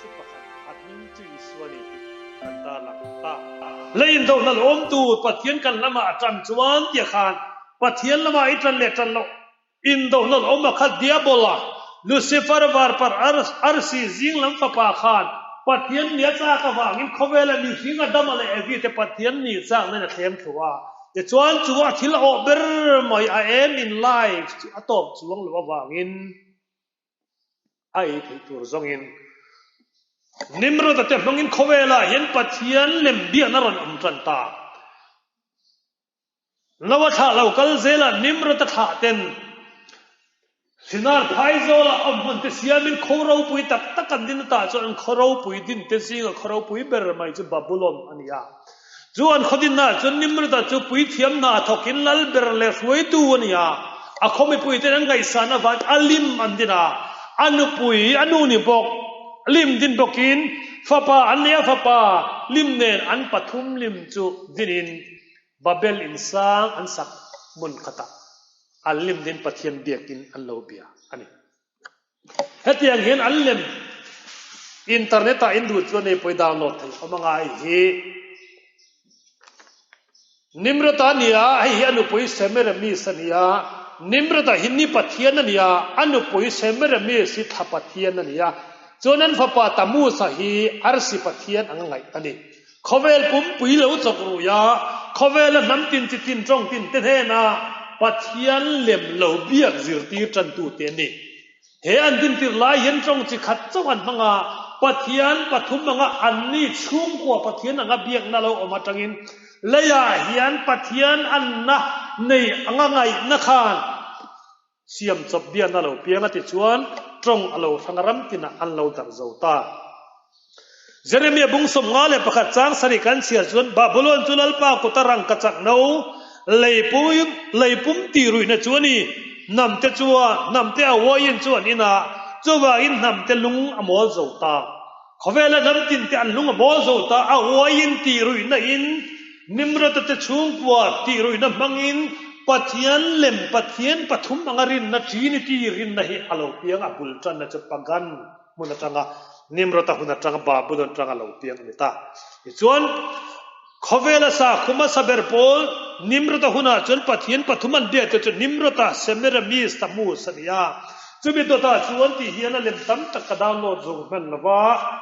thu pakhat a hming chu Isua ni tih kan tarlang ta. Lei indohna lo awmtu Pathian kan lamah a tan chuan tia khan Pathian lamah i tan leh tan loh indohna lo awm a kha Diabola, Lucifer varparh arsi zing lam fapa khan Pathian nia chak avangin khawvela mihring Adama leh Evi te Pathian nih chak nen a thlem thlu a. Tichuan chu a thil awh ber mai a aim in life chu a tawp chuang loh avangin a ei theih tur zawngin Nimrod-a te hmangin khawvelah hian Pathian lem biakna rawn awm tan ta. Noa thlah lo kal zelah Nimrod-a thlah ten Sinar phaizawlah awm hmun te siamin khaw ropui tak tak an din a tah chuan an khaw ropui din te zinga khaw ropui ber mai chu Babulon a ni a. Chu an khaw dinnaah chuan Nimrod-a chu puithiam hna thawkin lal ber leh hruaitu a ni a. A khaw mipuiten an ngaihsan avangin a lim an din a, a nupui a nu ni bawk lim din bawkin fapa an nei a, fapa lim nen an pathum lim chu dinin Babel insang an sak hmun khatah an lim din Pathian biakin an lo bia a ni. Hetiang hian an lem internet ah in duh chuan ei pawh i download thei awm anga hei hi Nimrod-a a ni a, hei hi a nupui Semiramis a ni a, Nimrod-a hi ni pathian a ni a, a nupui Semiramis hi thla pathian a ni a, chuan an fapa Tammuz-a hi arsi pathian anga ngaih a ni. Khawvel pumpui lo chawk rui a, khawvela hnam tin chi tin tawng tin te hnena Pathian lem lo biak zirtir tantute an ni. He an dintir lai hian tawng chi khat chauh an hmang a, Pathian pathum anga anni chhungkua Pathian anga biakna lo awm atangin leiah hian Pathian anna nei anga ngaihna khan Siam chawp bian a lo piang a ti chuan tawng a lo hrang ram tinah an lo darh zo ta. Jeremia bung 51 chang sarih kan chhiar chuan Babulon chu Lalpa kuta rangka chak no leipum leipum tih ruihna chu a ni. Hnamte chuan hnamte a uaiin chu an inah chuvangin hnamte lung a mawl zo ta. Khawvela hnam tinte an lung a mawl zo ta a uaiin tih ruihna in Nimrod-a te chhungkua tih ruihna hmangin Pathian lem Pathian pathum anga rinna Trinity rinna hi a lo piang a, bul tanna chu Pagan hmun atanga Nimrod-a hun atanga Babulon atanga lo piang a ni ta. Tichuan, khawvela sakhaw hmasa ber pawl Nimrod-a hunah chuan Pathian pathum an biak te chu Nimrod-a, Semiramis, Tammuz a ni a. Chumi dawtah chuan tih hian a lem tam tak ka download zung hman lo va.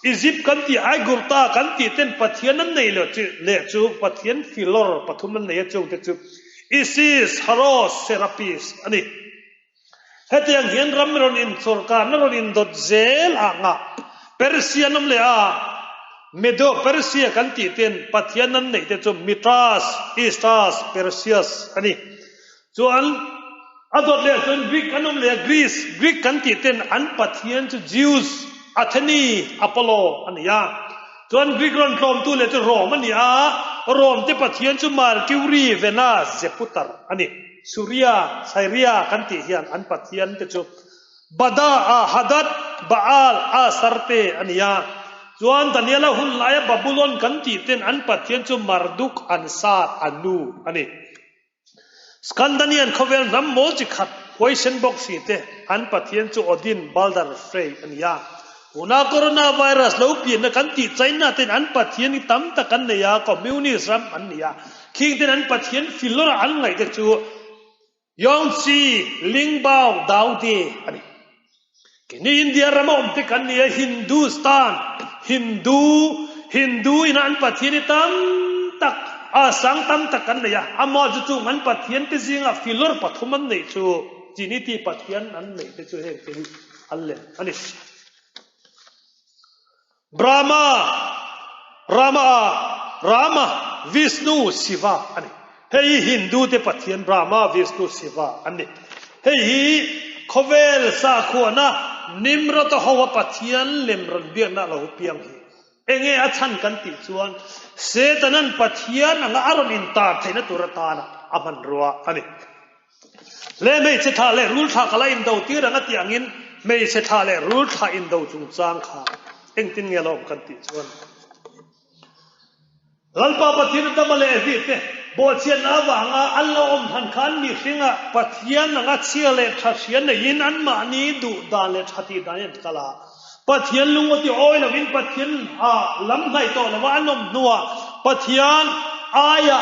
Egypt kan tih Aigurta kan tih ten Pathian an nei leh chu leh chu Pathian filawr pathum an nei a chung te chu Isis, Haros, Serapis a ni. Hetiang hian ram rawn in sawrkarna rawn indawt zel ah nga Persia an awm leh a, Medo Persia kan tih ten Pathian an neih te chu Mithras, Istas, Perseus a ni. Chuan a dawt leh chuan Greek an awm leh a, Greece, Greek kan tih ten an pathian chu Zeus, Athene, Apollo a ni a. Chuan Greek rawn tlawmtu leh chu Rome a ni a, Rome te pathian chu Mercury, Venus, Jupiter a ni. Suria, Syria kan tih hian an pathian te chu Bada, Hadad, Baal, Astarte a ni a. Chuan Daniela hun laia Babulon kan tih ten an pathian chu Marduk, Ansar, Anu a ni. Scandinavian khawvel hnam mawl chi khat huaisen bawk si te an pathian chu Odin, Balder, Frey a ni a. Tuna coronavirus lo pianna kan tih China ten an pathian hi tam tak an nei a, communist ram an ni a. Khing ten an pathian filawr an ngaih te chu Yongchi, Lingbao, Daode a ni. Keini India rama awm te kan ni a, Hindustan, Hindu, Hindu ina an Pathian hi tam tak, a sang tam tak kan nei a, amah chu chung an Pathian te zingah filawr pathum an neih chu, Trinity Pathian an neih te chu heng te hi an lem a ni. Brahma, Rama, Rama, Vishnu, Shiva a ni. Hei hi Hindu te pathian Brahma, Vishnu, Shiva an ni. Hei hi khawvel sakhuana Nimrod-a hoa pathian lem rawn biakna a lo piang hi. Enge a chhan kan tih chuan Setanan pathian anga a rawn intar theihna tur atana a hmanrua a ni. Le hmeichhe thlah leh rul thlah ka la indo tir ang a tih angin hmeichhe thlah leh rul thlah indo chungchang kha engtin nge a lo awm kan tih chuan Lalpa Pathian Adama leh Evi te bawhchhiatna avanga an lo awm hlan kha an mihringah Pathian anga chhia leh tha hria neiin anmahni duh dan leh tha tih dan in an kal a. Pathian lung aw ti awi lovin Pathian ah lam hnaih tawh lova an awm hnuah Pathian aia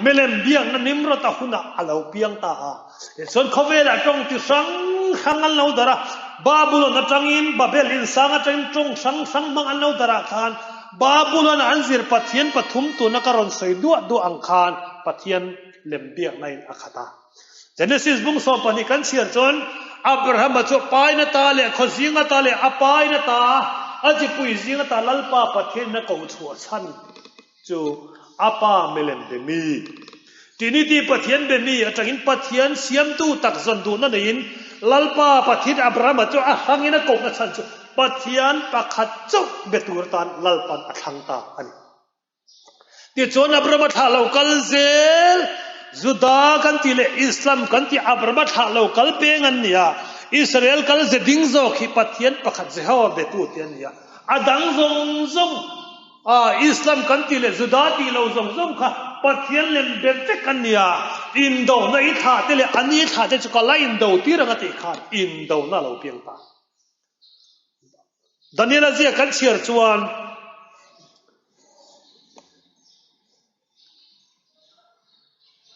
milem biakna Nimrod-a hunah a lo piang ta a. Tichuan khawvelah tawng ti hrang hrang an lo darh a, Babulon atangin Babel insang atangin tawng hrang hrang hmang an lo darh ah khan Babulon-a an zir Pathian pathum tuna ka rawn sawi duah duah ang khan Pathian lem biakna in a khat a. Genesis bung 12 kan chhiar chuan Abrahama chu paina ta leh khawzing ata leh a paina ta a chipui zing ata Lalpa Pathianin a ko chhuah chhan chu a pa milem be mi Trinity Pathian be mi atangin Pathian siamtu tak zawn duhna neiin Lalpa Pathian Abrahama chu a hrangin a kohna chhan chu Pathian pakhat chauh be tur atan Lalpan a thlang ta a ni. Tichuan Abrahama thlah lo kal zel, Juda kan tih leh Islam kan tih Abrahama thlah lo kal peng an ni a, Israel kal ze ding zawk hi Pathian pakhat Jehovah betu te an ni a, a dang zawng zawng a Islam kan tih leh Juda tih lo zawng zawng kha Pathian lem be vek an ni a, indona i thlah te leh a ni thlah te chu ka la indo tir ang a tih khan indona a lo piang ta. Daniela ziak kan chhiar chuan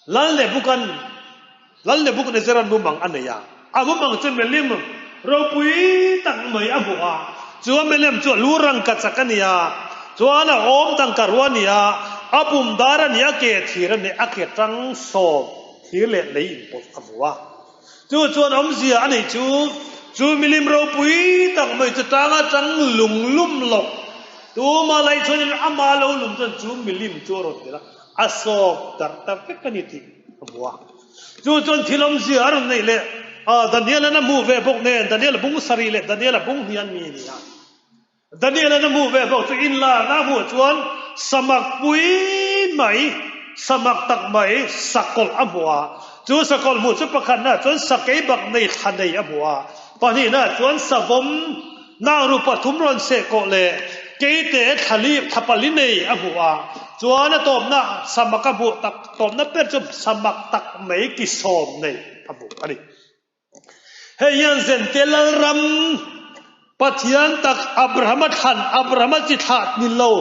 Lal Nebukan Lal Nebuchadnezzar mumang a nei a, a mumang chu milim ropui tak mai a hmu a, chu a milem chu a lu rangka chak a ni a, chuan a awm tangka rua a ni a, a pum dar a ni a, ke thir a ni a, ke tang sawm thir leh lei inpawlh a hmu a. Chu chuan awmzia a neih chu, chu milim ropui tak mai chu tang atang lung lum loh tuma laih chuanin ama lo lum chuan chu milim chu a rawn tel a, a sawp darh ta vek a ni tih a hmu a. Chu chuan thil awmzia a rawn neih leh a, Daniel-a'n a hmuh ve bawk nen, Daniel-a bung sarih leh Daniel-a bung hnih an mi a ni a. Daniel-a'n a hmuh ve bawk chu inlarna a hmuh chuan samak pui mai, samak tak mai sakawlh a hmu a. Chu sakawlh hmuh chu pakhatnaah chuan sakei bak nei thla nei a hmu a, pahnihnaah chuan savawm nakru pathum rawn seh kawh leh keite thla li thla pali nei a hmu a. Chuan a tawpna samak a hmuh tak tawpna ber chu samak tak mai ki sawm nei a hmu a ni. Hei hian Zente Lalram Pathian tak Abrahama thlan, Abrahama chi thlah ni lo,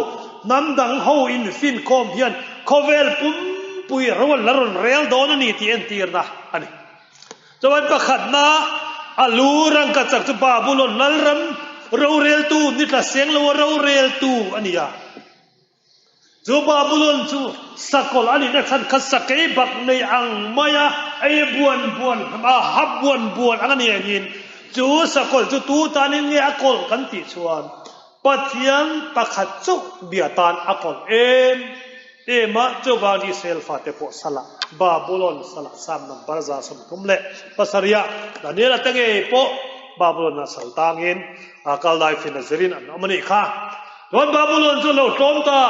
hnam dang ho infinkhawm hian khawvel pumpui ro an la rawn rel dawn a ni tih entirna a ni. Chuan pakhatna a lu rangka chak chu Babulon Lalram roreltu ni tla seng loa roreltu a ni a. Chu Babulon chu sakawlh a nihna chhan kha sakei bak nei ang maia ei buan buan a hap buan buan ang a ni angin chu sakawlh chu tu tanin nge a kawlh kan tih chuan Pathian pakhat chauh bia tan a kawlh em em a, chuvang Israel fate pawh salah Babulon salah Psalm number 137 ah Daniel-a te ngei pawh Babulon-ah sal tangin a kal lai fin a zirin an awm a nih kha. Chuan Babulon chu a lo tlawm ta,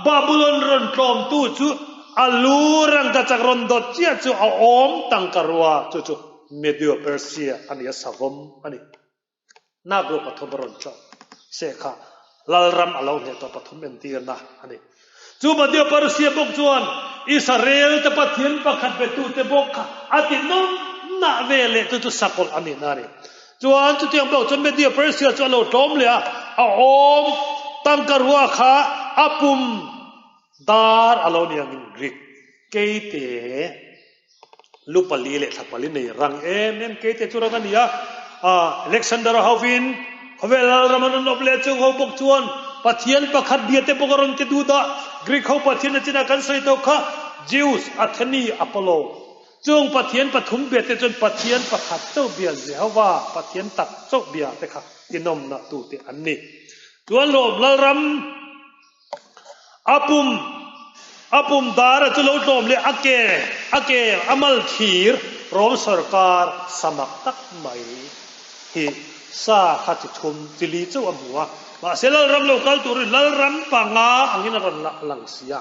Babulon rawn tlawmtu chu a lu rangkachak rawn dawt chiah chu a awm tangka rua, chu chu Medio-Persia a ni a, savawm a ni. Nakruh pathum a rawn chawh se kha lalram a lo hneh tawh pathum entirna a ni. Chu Medio-Persia bawk chuan Israel te Pathian pakhat betute bawk kha a ti nawmnah ve leh chu chu sakawlh a nihna a ni. Chuan chutiang bawk chuan Media Persia chu a lo tlawm leh a, a awm tangka rua kha a pum dar a lo ni angin Greek keite lu pali leh thla pali nei rang em em keite chu rang a ni a. Alexander-a hovin khawvel lalram an rawn awp leh chung ho bawk chuan Pathian pakhat bia te bawk a rawn ti dut a, Greek ho Pathian a chinah kan sawi tawh kha Zeus, Athene, Apollo. Chung Pathian pathum bia te chuan Pathian pakhat chauh bia Jehovah, Pathian tak chauh bia te kha inawmna tu te an ni. Chuan lawm Lalram a pum a pum dara chu lo tlawm leh a ke a ke a mal thir Rom sorkar samak tak mai hi sa kha chi thum chi li chauh a hmu a. Mahse Lalram lo kal turin Lalram panga angin a rawn lang si a.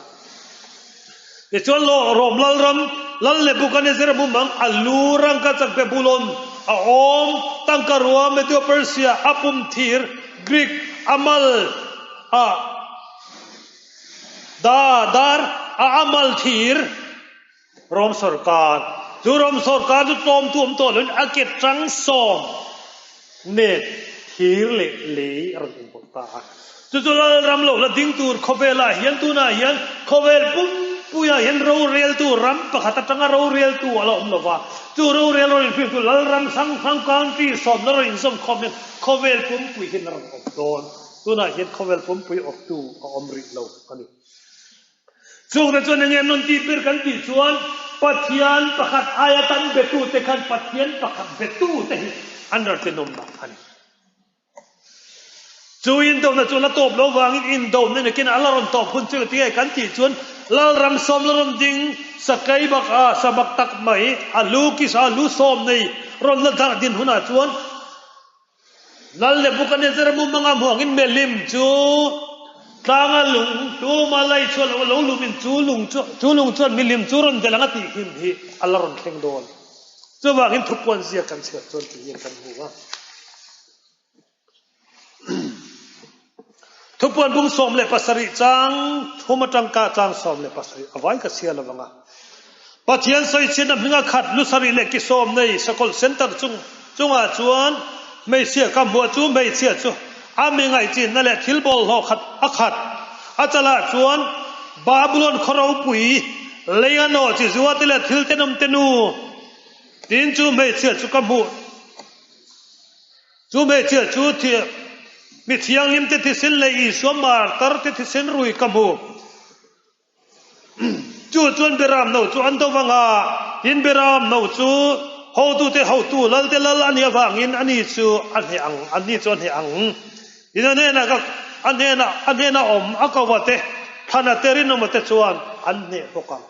Tichuan Rom lalram Lal Nebuchadnezzar mumang a lu rangkachak Babulon a awm, tangka rua Medo-Persia a pum thir Greek a mal a da dar a a mal thir Rom sorkar. Chu Rom sorkar chu tlawmtu awm tawh loin a ke tang sawm nen. Thir leh lei a rawn inpawlh ta a. Chu chu Lalram lo la ding tur khawvelah hian tunah hian khawvel pumpuiah hian roreltu ram pakhat atanga roreltu a la awm lo va. Chu rorel rawn inhrilhtu Lalram hrang hrang country sawmna rawn inzawm khawm hian khawvel pumpui hian a rawn awm dawn. Tunah hian khawvel pumpui awptu a awm rih lo a ni. Chungte chuan enge an rawn tih ber kan tih chuan Pathian pakhat aia tan betute khan Pathian pakhat betute hi an rawn tenawmna a ni. Chu indona chu la tawp lo vangin indona nakin a la rawn tawp hun chu tinge kan tih chuan Lalram sawm la rawn ding sakei bak a samak tak mai a lu kisa lu sawm nei rawn la darh din hunah chuan Lal Nebuchadnezzar mumanga hmuangin milim chu tlanga lung tuma lei chuan lo lo lumin chu lung chu chu lung chuan milim chu rawn delh ang a tih him hi a la rawn thleng dawn. Chuvangin thupuan ziak kan chhiar chuan tih hian kan hmu a. Thupuan bung 17 chang thum atangka chang 17 a vai ka chhiar lovang a. Pathian sawichhiatna hminga khat lu sarih leh ki sawm nei sakawlh center chung chungah chuan hmeichhia ka hmuah chu hmeichhia chu a mi ngaihchinna leh thil bawlhhlawh khat a khat a chalah chuan Babulon khaw ropui lei a nawh chi zuate leh thil tenawm te nu tin chu hmeichhia chu ka hmuh Chu hmeichhia chu mi thianghlim te thisen leh Isua martar te thisen rui ka hmu. Chu chuan Beram no chu an do vang a, tin Beram no chu hotute hotu Lalte Lal a nih avangin ani chu a hneh ang, anni chu a hneh ang. Tin a hnenah ka a hnenah a hnena awm a ko a te, Thana te rinawma te chuan an hneh bawk ang.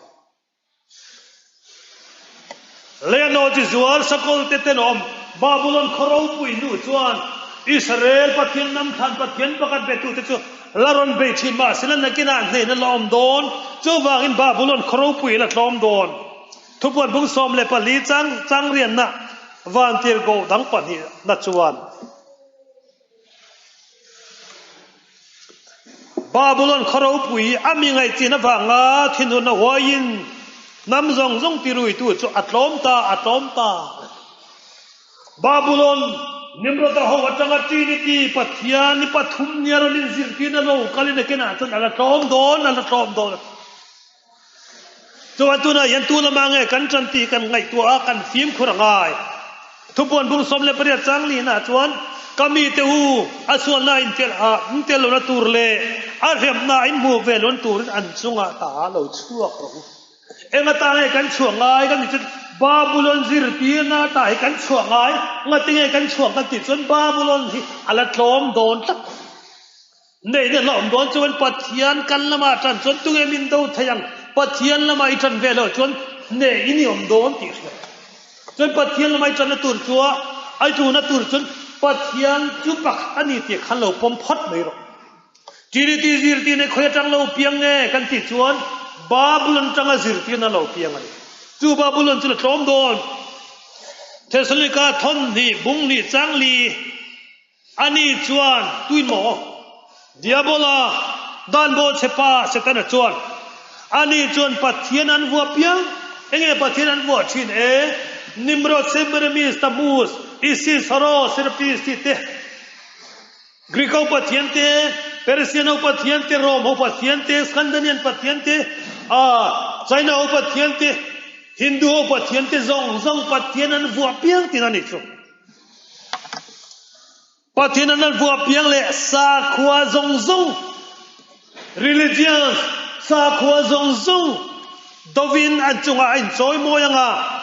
Leano chi zual sakawlte tenawm Babulon khaw ropui hnu chuan Israel Pathian hnam thlan Pathian pakhat betute chu la rawn bei thin mahsela nakinah hnehna la awm dawn. Chuvangin Babulon khaw ropui la tlawm dawn. Thupuan bung 14 chang changrianna vantirhkoh dang pahnihna chuan. Babulon khaw ropui a mi ngaihchin avanga thinhun a huaiin hnam zawng zawng tiruitu chu a tlawm ta, a tlawm ta. Babulon Nimroda ho atanga Trinity Pathian ni pathum nia rawn inzirtirna lo kalin a kenah chuan a la tlawm dawn, a la tlawm dawn. Chuan tunah hian tu lama nge kan ṭan tih kan ngaihtuah a, kan fimkhur a ngai. Thupuan bung 18 chang lihnah chuan, Ka mite u, a sualna intel lohna tur leh a hremna inhmuh ve lohna turin an chungah ta lo chhuak rawh u. Eng ata nge kan chhuah ngai kan tih chuan Babulon zirtirna ata hi kan chhuah ngai, ngatinge kan chhuah kan tih chuan Babulon hi a la tlawm dawn tlat. Neihna hlauhawm dawn chuan Pathian kan lamah ṭan chuan tunge min do thei ang? Pathian lamah i ṭan ve loh chuan hneh in i awm dawn tih hriat. Chuan Pathian lamah i ṭanna tur chu a i ṭuna tur chuan Pathian chu pakhat a ni tih khan lo pawm phawt mai rawh. Trinity zirtirna khawi aṭang lo piang nge kan tih chuan Babulon aṭanga zirtirna lo piang a ni. Chu Babulon chu la tlawm dawn. Thesalonika thawn hnih, bung hnih, chang li. Ani chuan, Tuin maw? Diabola, dan bawl che pa, Setana chuan. Ani chuan Pathian an vuah piang. Enge Pathian an vuah thin e? Nimrod, Semiramis, Tammuz, Isis, Horus, Serapis tih te, Greek ho pathian te, Persian ho pathian te, Rome ho pathian te, Scandinavian pathian te, China ho pathian te, Hindu ho pathian te zawng zawng Pathian an vuah piang tihna a nih chu. Pathian an an vuah piang leh sakhua zawng zawng, religions, sakhua zawng zawng dovin an chungah a inchawi mawi ang a,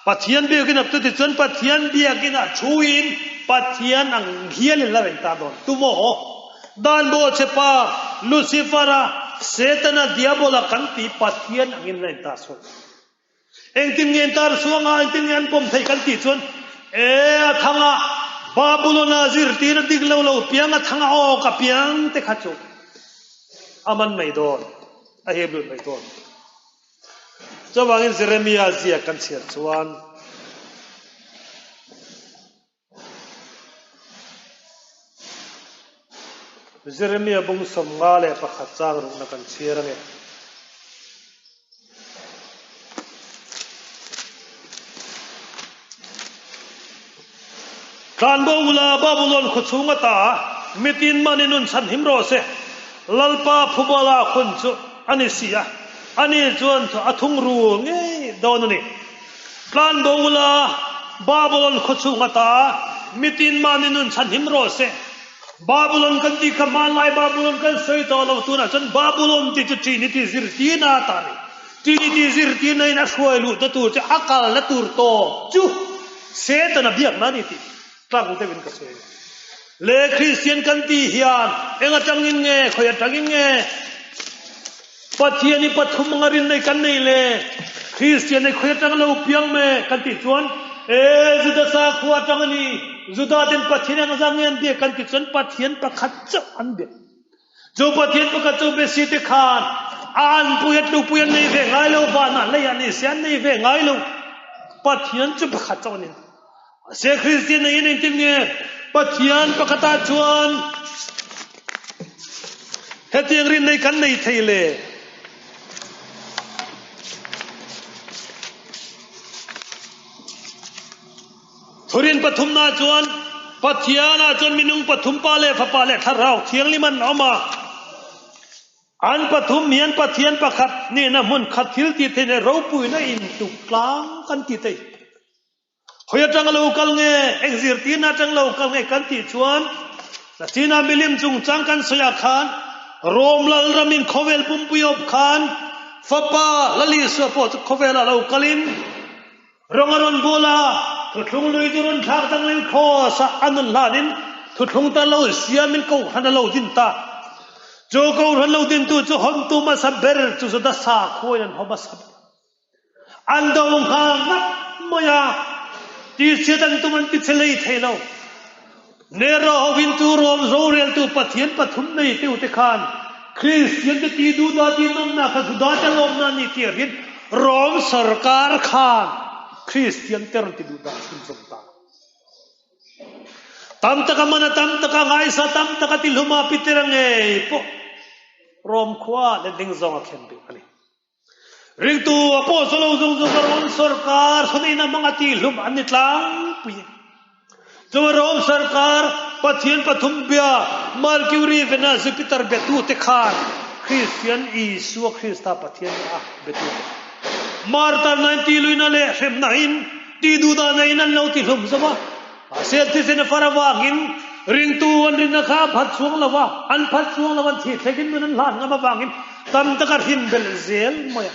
Pathian biakin a chuti chuan Pathian biakin ah thuin Pathian ang hialin la reng ta dawn. Tumaw? Dan bawhchhe pa Lucifer-a, Setana, Diabola kan tih Pathian angin la intar chhuak. Engtin nge an tar chhuang a, engtin nge an pawm theih kan tih chuan, E, a thang a, Babulon-a zirtir a dik lo lo piang a thang a awk a piang te kha chu a man mai dawn, a hip lut mai dawn. Chuvangin Jeremia ziak kan chhiar chuan, Jeremia bung 51 chang rukna kan chhiar a ni. Tlanbo ula Babulon khaw chhung ata mitin mahni nun chhanhim rawh se. Lalpa phubala hun chu a ni si a, ani chuan a thungrul ngei dawn a ni. Tlanbo ula Babulon khaw chhung ata mitin mahni nun chhanhim rawh se. Babulon kan tih kha hmanlai Babulon kan sawi tawh lo, tunah chuan Babulon tih chu Trinity zirtirna ata a ni. Trinity zirtirna in a hruai luhna tur chu a kalna tur tawp chu Setana biakna a ni tih tlang deuhin ka sawi a ni. Le Kristian kan tih hian eng atangin nge, khawi atangin nge Pathian i pathum anga rin nei kan nei le? Kristian nei khawi atanga lo piang me kan tih chuan e Juda sakhua atang a ni. Juda ten Pathian eng zah nge an biak kan tih chuan Pathian pakhat chauh an biak. Chu Pathian pakhat chu Besi te khan a anpui a tlukpui an nei ve ngai lo, vanah leiah ni se an nei ve ngai lo. Pathian chu pakhat chauh a ni. Mahse Kristian neiin engtin nge Pathian pakhatah chuan hetiang rin nei kan nei thei le? Thurin pathumna chuan Pathianah chuan minung pathum Pa leh Fapa leh Thlarau Thianghlim an awm a. An pathum hian Pathian pakhat nihna hmun khat thil tih theih leh ropuina intuk tlang kan ti thei. Hawi atanga lo kal nge, eng zirtirna atang lo kal nge kan tih chuan Latina milim chungchang kan sawi ah khan Rom lal ramin khawvel pumpui awp khan Fapa Lal Isua pawh chu khawvelah lo kalin rawng a rawn bul a, thuthlung lui chu rawn thlak dangin kraws ah a nun hlanin thuthlung ta lo siamin kohhran a lo din ta. Chu kohhran lo dintu chu hawmtu hmasa ber chu Juda sakhuain an haw hmasa ber. An do nghal ngat mai a, tihchhiat an tum an tichhe lei thei lo. Nero hovin chu Rom roreltu Pathian pathum nei teu te khan Kristian te ti duhdah ti nawmna kha Juda te lawmna a ni tih rin Rom sorkar khan Kristian te rawn ti duhdah chhunzawm ta. Tam taka man a, tam taka ngaisa, tam taka ti hlum a, Peter-a ngei pawh Rom khua leh ding zawng a thlen duh a ni. Ringtu a pawh chu lo zung zung a Rom sorkar thuneihna hmanga tihhlum an ni tlangpui. Chu Rom sorkar Pathian pathum bia Mercury, Venus, Jupiter betute khan Kristian Isua Krista Pathian a betute martar nain tihluihna leh hremna in tihduhdahna in an lo tihlum zo a. Mahse thisen a far avangin ringtu an rinna kha a phat chhuang lo a, an phat chhuang lo an thih thlekin nun an hlan ngam avangin tam taka hrin belh zel mai a.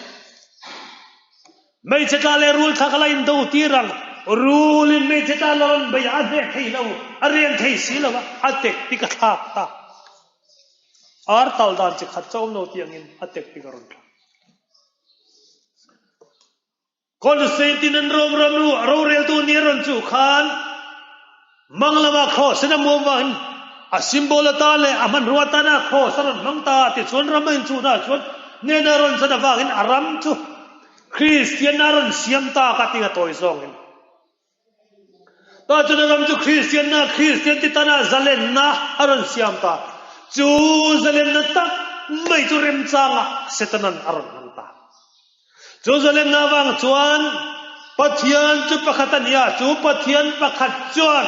Hmeichhe tla leh rul thla kha la indo tir ang, rulin hmeichhe tla la rawn bei a, a hneh thei lo, a rian thei si lo a, a tek tik a thlak ta. Ar tal dan chi khat chauh awm lo tih angin a tek tik a rawn thlak. Constantine an Rome ram lu roreltu ni a rawn chuh khan mang lama cross in a muam vangin a symbol atan leh a hmanrua atana cross a rawn hmang ta a tichuan ram a inchuhna ah chuan hnena rawn chan avangin a ram chu Kristian a rawn siam ta ka tih a tawi zawngin tah chuan a ram chu Kristianna Kristian ti tana zalenna a rawn siam ta chu zalenna tak mai chu remchangah Setanan a rawn hmang ta. Chu zalenna avang chuan Pathian chu pakhat a ni a, chu Pathian pakhat chuan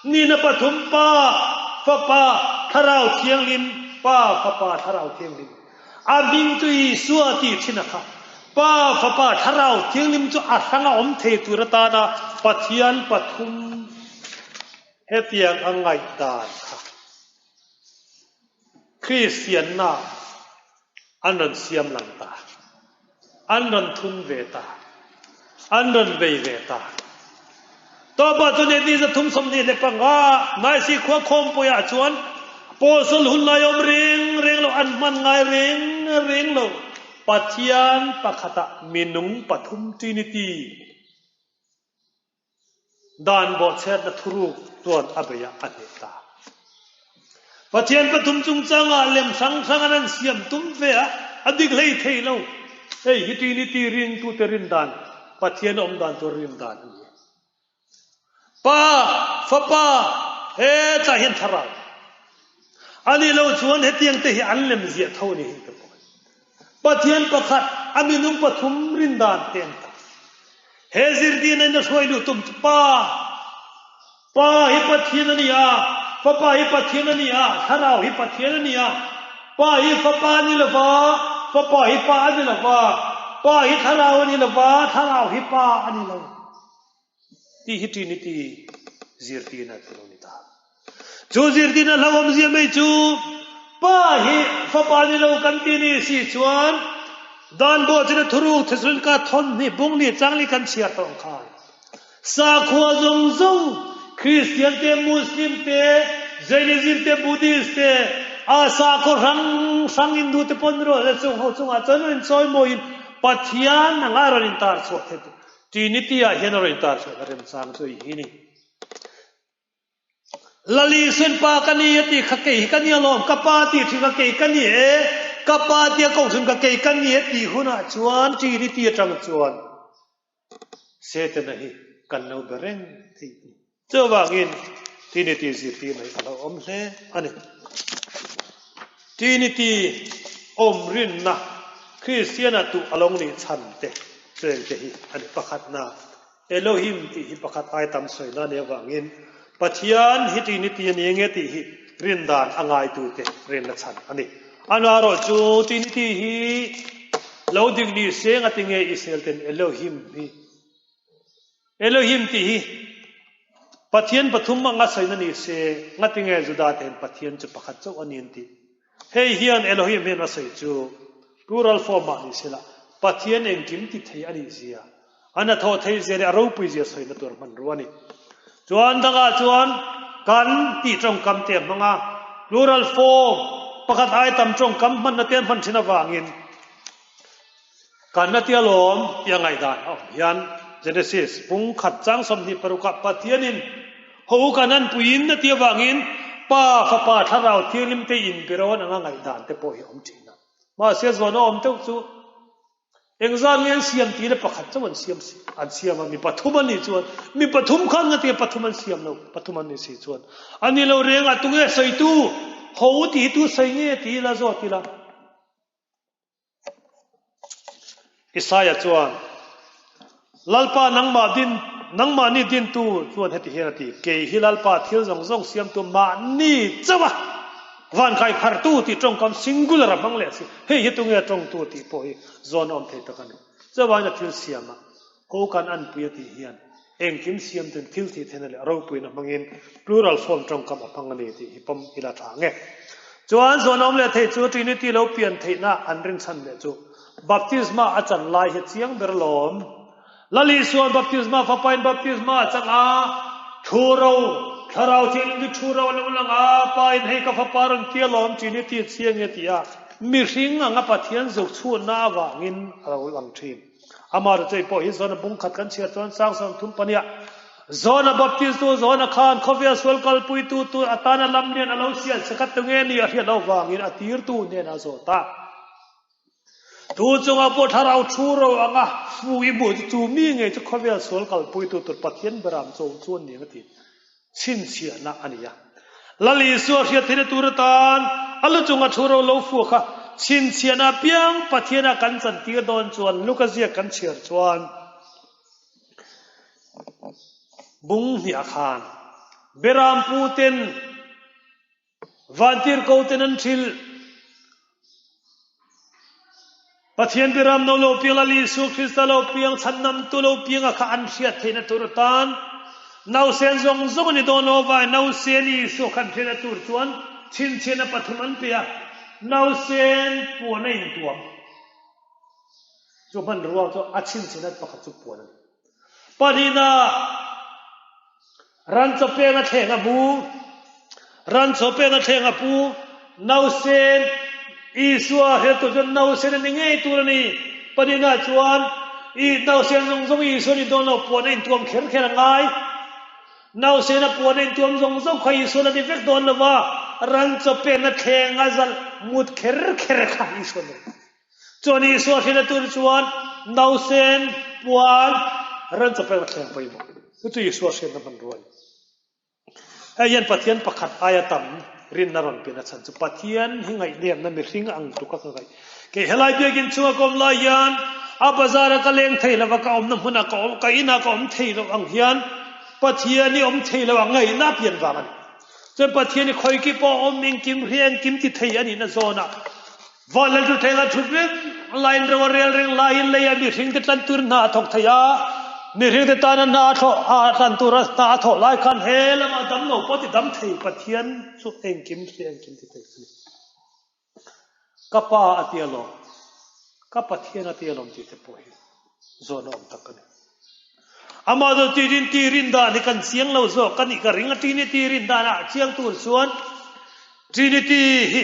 nihna pathum Pa, Fapa, Thlarau Thianghlim, Pa, Fapa, Thlarau Thianghlim. A hming chu Isua tih thin a kha. Pa, Fapa, Thlarau Thianghlim chu a hranga awm thei tur atana Pathian pathum hetiang a ngaihdan kha. Kristianna an rawn siam lang ta, an rawn thun ve ta, an rawn vei ve ta. Tawpah chuan Edni 325 Naisi khua khawmpuiah chuan Apostle hun lai awm reng reng lo, an hman ngai reng reng lo, Pathian pakhatah minung pathum Trinity, Dan bawhchhiatna thuruk chuan a bei a, a hneh ta. Pathian pathum chungchangah lem hrang hrang an an siam tum ve a, a dik hlei thei lo. Hei hi Trinity ringtute rin dan, Pathian awm dan tur rin dan a ni e. Pa, Fapa, hetlai hian Thlarau. A nih loh chuan hetiang te hi an lem ziah tho ni hi ka pawh. Pathian pakhat, a minung pathum rin dan te an ta. He zirtirna in a hruai luh tum chu Pa. Pa hi Pathian a ni a, Fapa hi Pathian a ni a, Thlarau hi Pathian a ni a. Pa hi Fapa a ni lova, Fapa hi Pa a ni lova, Pa hi Thlarau a ni lova, Thlarau hi Pa a ni lo. Tih hi Trinity zirtirna chu lo ni ta. Chu zirtirna hlauhawmzia mai chu Pa hi Fapa ni lo kan ti ni si chuan Dan bawhchina thuruk Thesalonika thawmhnih bung ni changli kan chhiar tawh ang khan Sakhua zawng zawng Kristian te, Muslim te, Jainism te, Buddhist te, a sakhaw hrang hrang Hindu te pawn rawh se chung ho chungah chuan rawn inchawimawiin Pathian anga rawn intar chhuah theih tur Trinity ah hian a rawn intar chhuahna remchang chu hei hi a ni. Lali Sunpa ka ni a tih kha kei hi ka ni alawm, ka pa tih thin kha kei ka ni e, ka pa tia koh thin kha kei ka ni e tih hunah chuan Trinity atang chuan Setana hi kan lo be reng thei a ni. Chuvangin Trinity zirtirna hi a lo awm hle a ni. Trinity awm rinna Kristiana tuh a lo nih chhan te chueng te hi a ni pakhatna. Elohim tih hi pakhat ai tam sawina nih avangin Pathian hi Trinity a ni nge tih hi rindan a ngaitute rinna chhan a ni. Amaherawh chu Trinity hi lo dik ni se nga tinge Israel ten Elohim hi Elohim tih hi Pathian pathum anga sawina ni se nga tinge Juda te hian Pathian chu pakhat chauh a ni an tih. Hei hian Elohim hian a sawi chu plural form ah ni sela Pathian engkim ti thei a nih zia A hnathawh theih zia leh a ropui zia sawina tur hmanrua a ni. Chuan dangah chuan kan tih tawngkam te a hmang a, plural form pakhat ai tam tawngkam hmanna te an hman thin avangin kan a tia lawm tih a ngaihdan a awm hian Genesis pung khat chang 26 ah Pathianin ho u kan an puiin a ti avangin Pa, Fapa, Thlarau Thianghlim te inbirawn anga ngaihdan te pawh hi a awm thin a. Mahse zawn a awm deuh chu Engzat nge an siam tih le pakhat chauh an siam si an siam a mi pathum an nih chuan mi pathum khan nga tia pathum an siam lo pathum an nih si chuan a ni lo reng a tunge sawitu ho tih hi tu sawi nge tih ila zawt ila Isaia chuan Lalpa nangmah din nangmahni dintu chuan heti hian a ti kei hi Lalpa thil zawng zawng siamtu mahni chauh a van kai phartu tih tawngkam singular a hmang leh a si. Hei hi tunge tawngtu tih pawh hi zawn a awm thei tak a ni. Chuvangin a thil siamah ho kan anpui a tih hian engkim siamten thil thih theihna leh ropuina hmangin plural form tawngkam a hmang a ni tih hi pawm ila tha ang e. Chuan zawn a awm leh theih chu Trinity lo pian theihna an rinchhan leh chu baptisma a chan lai hi chiang ber lawm. Lal Isua'n baptisma Fapain baptisma a chang a, thu ro, Thlarau Thianghlim chu thu ro a lo lang a, Pa in hei ka Fapa rawn ti alawm Trinity a chiang e ti a, mihring anga Pathian zuk chhunna avangin a lo lang thin. Amah Rachei pawh hi Zona bung khat kan chhiar chuan sang 30 pahniha Zona baptistu Zona khan khawvel sual kalpuitu tur atana lamlian a lo sial che kha tunge ni a hriat loh vangin a tirtu hnenah a zawt a. Tu chungah pawh thlarau thu ro anga fu i hmuh chu chu mi ngei chu khawvel sual kalpuitu tur Pathian beram cho chu an ni ang a ti. Chhinchhiahna a ni a. Lal Isua hriat theihna tur atan a lu chunga thu ro lo fu kha chhinchhiahna apiang Pathiana kan chantir dawn chuan Luka ziak kan chhiar chuan bung hniah khan beram pu ten Vantirhko ten an hrilh. Pathian biram no lo piang Lal Isu Krista lo piang chhandamtu lo piang a kha an hriat theihna tur atan nausen zawng zawng a ni dawn lo vai nausen Isu khan hriatna tur chuan chhinchhiahna pathum an pe a nausen puan a intuam chu hmanrua chu a chhinchhiahna pakhat chu puan a ni. Pahnihna Ran chaw peng a thleng a hmu. Ran chaw peng a thleng a pu. Nausen, Isua hriltu chuan nausen a ni ngei tur a ni. Pahnihna chuan i nausen zawng zawng Isua ni dawn lo puan a intuam kher kher a ngai. Nausen a puan a intuam zawng zawng kha Isua la ni vek dawn lo va, ran chaw peng a thleng a zalh mut kher kher kha Isua ni. Chuan Isua hrilh tur chuan nausen, puan, ran chaw pek a thleng pawimawh. Chu chu Isua hriatna hmanrua a ni. Hei hian Pathian pakhat aia tam rinna rawn pian a chhan chu Pathian hi ngaihnepna mihring ang tluk a ka ngaih. Kei helai biakinn chhunga ka awm lai hian a bazar a ka leng thei lova ka awmna hmunah ka awm, ka inah ka awm thei loh ang hian. Pathian hi awm thei lo a ngaihna a pian vang a ni. Chuan Pathian hi khawi ki pawh awm engkim hria engkim ti thei a nihna zawnah van leh thutthleng a thut reng laiin ro a rel reng laiin leia mihring te tlan tur hna a thawk thei a, mihring te tana hna a thlawh a tlan tura hna a thawh lai khan he lamah dam lo pawh ti dam thei Pathian chu engkim hria engkim ti thei a ni. Ka pa a ti alawm, ka Pathian a ti alawm tih te pawh hi zawhna awm tak a ni. Amah chu tirin ti rin dan hi kan chiang lo zawk a nih ka ring a, Trinity rin danah chiang tur chuan Trinity hi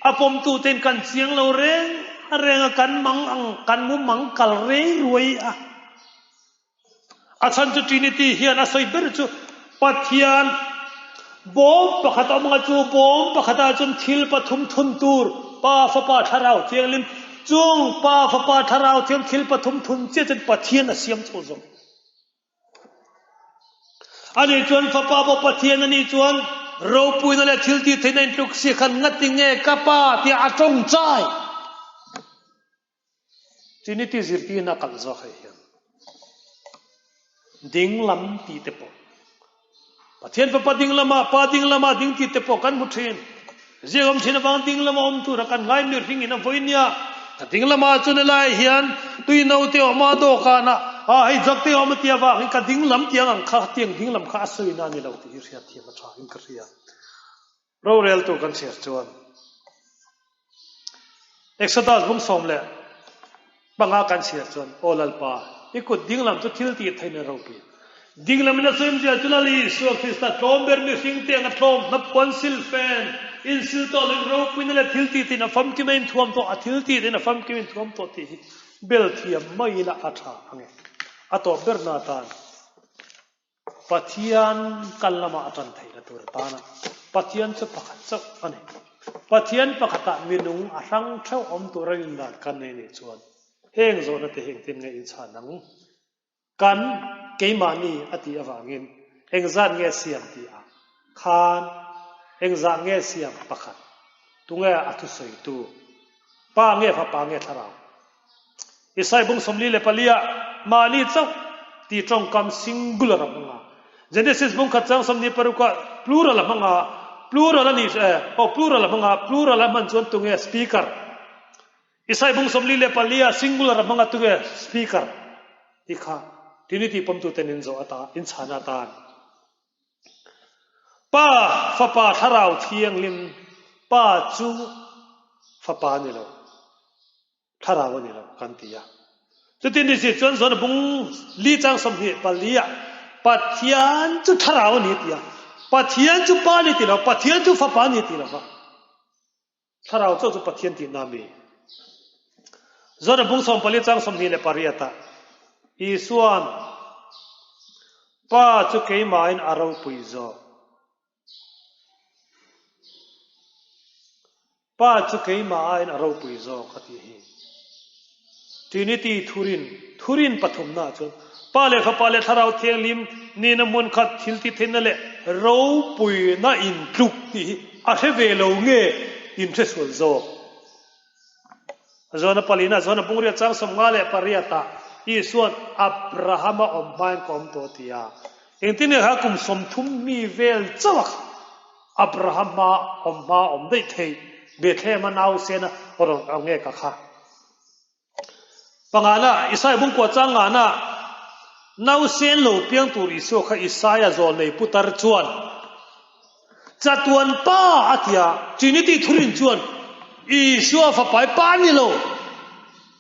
a pawmtu ten kan chiang lo reng reng a, kan mang ang kan mu mang kal rei ruai a. A chhan chu Trinity hian a sawi ber chu Pathian bawm pakhat a awm anga chu bawm pakhatah chuan thil pathum thun tur Pa, Fapa, Thlarau Thianghlim chung Pa, Fapa, Thlarau Thiang thil pathum thun chiah chuan Pathian a siam chho zawk. Ani chuan Fapa pawh Pathian a nih chuan ropuina leh thil tih theihna intluk si khan ngati nge ka Pa tia a tawngtai. Trinity zirtirna a kalh zawk hei hian ding lam tih te pawh Pathian Fapa ding lama Pa ding lama ding tih te pawh kan hmu thin. Ziak awm thin avang ding lama awm tura kan ngai mihring in a vawi nia. Ka ding lama chuan helai hian tui no te awm a dawhkan a a hei jug te awm a tia vangin ka ding lam tiang ang kha tiang ding lam kha a sawi na ni lo tih hi hriatthiam a tha in ka hria. Roreltu kan chhiar chuan Exodus 15 kan chhiar chuan, Aw Lalpa, i kut dinglam chu thil tih theihna ropui. Dinglam in a sawi zia chu Lal Isua Krista tlawm ber mihring te anga tlawm hnappuan silfen insil tawh loin ropuina leh thil tih theihna famkim a inthuam tawh, a thil tih theihna famkim a inthuam tawh tih hi bel thiam mai ila a tha ang e. A tawp berna atan. Pathian kal lamah a tan theihna tur atana Pathian chu pakhat chauh a ni. Pathian pakhatah minung a hrang theuh awm tur a rindan kan nei nih chuan heng zawhna te hi engtin nge inchhan ang? Kan keimahni a tih avangin engzat nge siam tih ah khan engzah nge siam pakhat? Tunge a thusawitu? Pa nge fapa nge thlarau? Isai bung 44 ah mahni chauh ti tawngkam singular a hmang a. Genesis bung khat chang 26 ah plural a hmang a, plural a nih eh oh plural a hmang a, plural a hman chuan tunge speaker? Isai bung 44 ah singular a hmang a tunge speaker? Ti kha Trinity pawmtuten in zawh ata in chhan atan. Pa, Fapa, Thlarau Thianghlim, Pa chu Fapa a ni lo, Thlarau a ni lo kan ti a. Cutin ni si chuan John bung li chang 24 ah Pathian chu Thlarau a ni ti a. Pathian chu Pa a ni ti lo, Pathian chu Fapa a ni ti lo va. Thlarau chauh chu Pathian tihna a mi. John bung 14 chang 28 ah Isua'n Pa chu keimahin a ropui zawk. Pa chu keimah aiin a ropui zawk a tih hi. Trinity thurin, thurin pathumna ah chuan Pa leh Fapa leh Thlarau Thianghlim nihna hmun khat thil ti theihna leh ropuina intluk tih hi a hre ve lo nge in hre sual zawk? Zawna palina, zawna bungriat chang 58 ah Isua'n Abrahama awm hmain ka awm tawh a ti a. Engtin nge kha kum 30 mi vel chauh a kha Abrahama awm hma awm daih theih Bethlehem-a nausena rawn kal nge ka kha? Pangana, Isaiah bungkua chang ngana nausen lo piang tur Isua kha Isaiah zawlnei putar chuan chatuan pa a ti a, Trinity thurin chuan Isua fapa hi pa ni lo,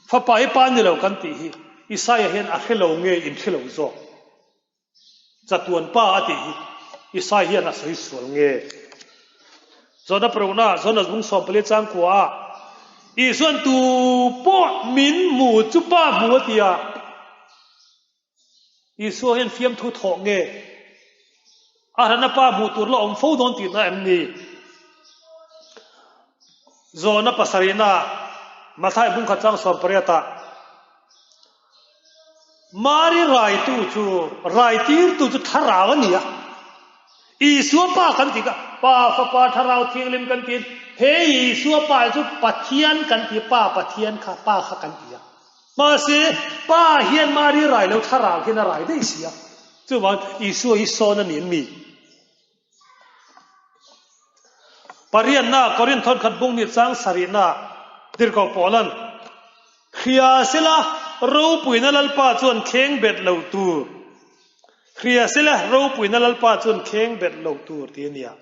fapa hi pa ni lo kan tih hi Isaiah hian a hre lo nge in hre lo zawk? Chatuan pa a tih hi Isai hian a sawi sual nge? Zawhna parukna, Zawhna bung 14 chang kua ah Isuan tu pawh min hmu chu pa hmu a ti a. Isua hian fiamthu thawh nge? A hrana pa hmuh tur la awm fo dawn tihna em ni? Zawhna pasarihna, Mathai bung khat chang 18 ah Mari raitu chu, raitirtu chu thlarau a ni a. Isua Pa kan ti kha, Pa, Fapa, Thlarau Thianghlim kan ti. He Isua Pa chu Pathian kan ti, Pa Pathian kha, Pa kha kan ti a. Mahse, Pa hian Mari rai lo, Thlarau hian a rai daih si a. Chuvang Isua hi sawn a ni em mi? Pariatna, Korinth thawnkhat bung ni chang sarihna tirhkoh Paulan, Hria sela ropuina Lalpa chuan kheng bet lo tur, hria sela ropuina Lalpa chuan kheng bet lo tur ti a nia.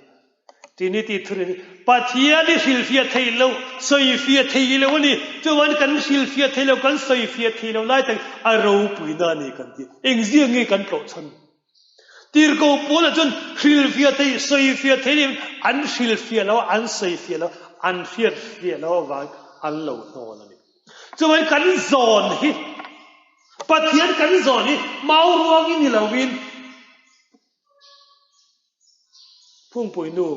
Trinity thurin Pathian i hrilhfiah theih loh, sawifiah thei lo a ni. Chuan kan hrilhfiah thei lo, kan sawifiah thei lo lai tak a ropuina a ni kan ti. Engzia nge kan tlawhchhan? Tirhkoh Paula chuan hrilhfiah thei, sawifiah thei niin an hrilhfiah lo a, an sawifiah lo, an hriatfiah lo avangin an lo hnawl a ni. Chuan kan zawn hi, Pathian kan zawn hi mau ruangin ni lovin, Phungpui nu,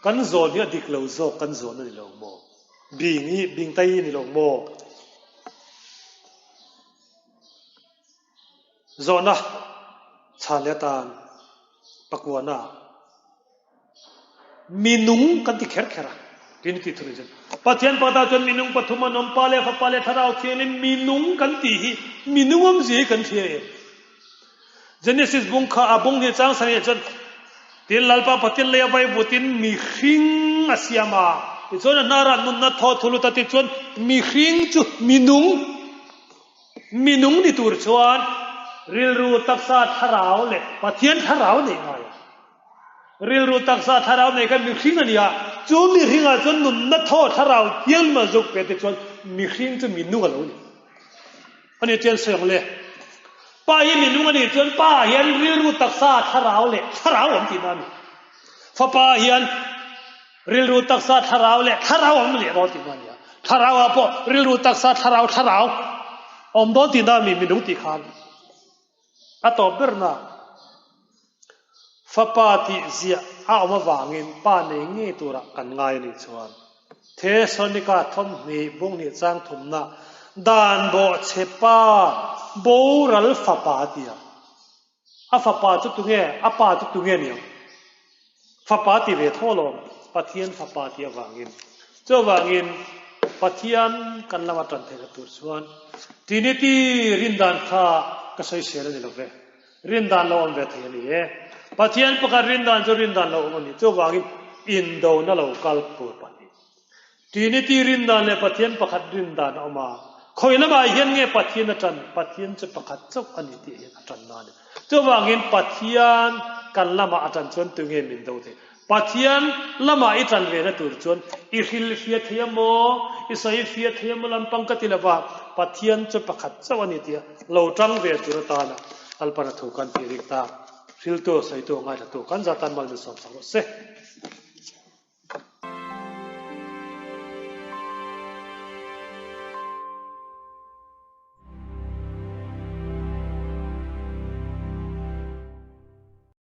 kan zawn hi a dik lo zawk kan zawn a ni lo maw? Bing hi bingtai hi a ni lo maw? Zawhna chhan leh atan pakuana Minung kan ti kher kher a, Trinity thurin chuan. Pathian pakhatah chuan minung pathum an awm, Pa leh Fapa leh Thlarau Thianghlim minung kan tih hi minung awmzia hi kan hria em? Genesis bung kha a bung hnih chang sarih ah chuan tin Lalpa Pathian lei a vai vutin mihring a siam a, tichuan a hnarah nunna thaw thu lut a tichuan mihring chu minung minung ni tur chuan rilru taksa thlarau leh Pathian thlarau neih ngai a. Rilru taksa thlarau nei kha mihring a ni a, chu mihringah chuan nunna thaw thlarau thianghlim a zuk pe te chuan mihring chu minung a lo ni. A ni chuan sawi ang le. Pa hi minung a nih chuan pa hian rilru taksa thlarau leh thlarau awm tihna a ni. Fapa hian rilru taksa thlarau leh thlarau awm leh dawn tihna a ni a. Thlarau ah pawh rilru taksa thlarau thlarau awm dawn tihna a mi minung tih khan. A tawp berna Fapa tih ziah a awm avangin pa nei ngei turah kan ngai a nih chuan Thesalonika thawmhnih bunghnih chang thumna dan bawhchhe pa boral fapa a ti a. A fapa chu tunge? A pa chu tunge niang? Fapa ti ve tho alawm, Pathian fapa tih avangin. Chuvangin Pathian kan lama tan theihna tur chuan Trinity rindan kha ka sawisel a ni lo ve. Rindan lo awm ve thei a ni e. Pathian pakhat rindan chu rindan lo awm a ni. Chuvangin indona lo kal tur pahnih. Trinity rindan leh Pathian pakhat rindan a awm a. Khawi lamah hian nge Pathian a tan? Pathian chu pakhat chauh a ni tih hian a tanna a ni. Chuvangin Pathian kan lamah a tan chuan tunge min do thei? Pathian lamah i tan vena tur chuan i hrilhfiah thei a maw? I sawifiah thei a maw lampang ka ti lova, Pathian chu pakhat chauh a ni tia lo tang ve tur atana Lalpana thu kan tih rik ta. Hriltu, sawitu, ngaithlatu kan zatan mal min sawmsak rawh se.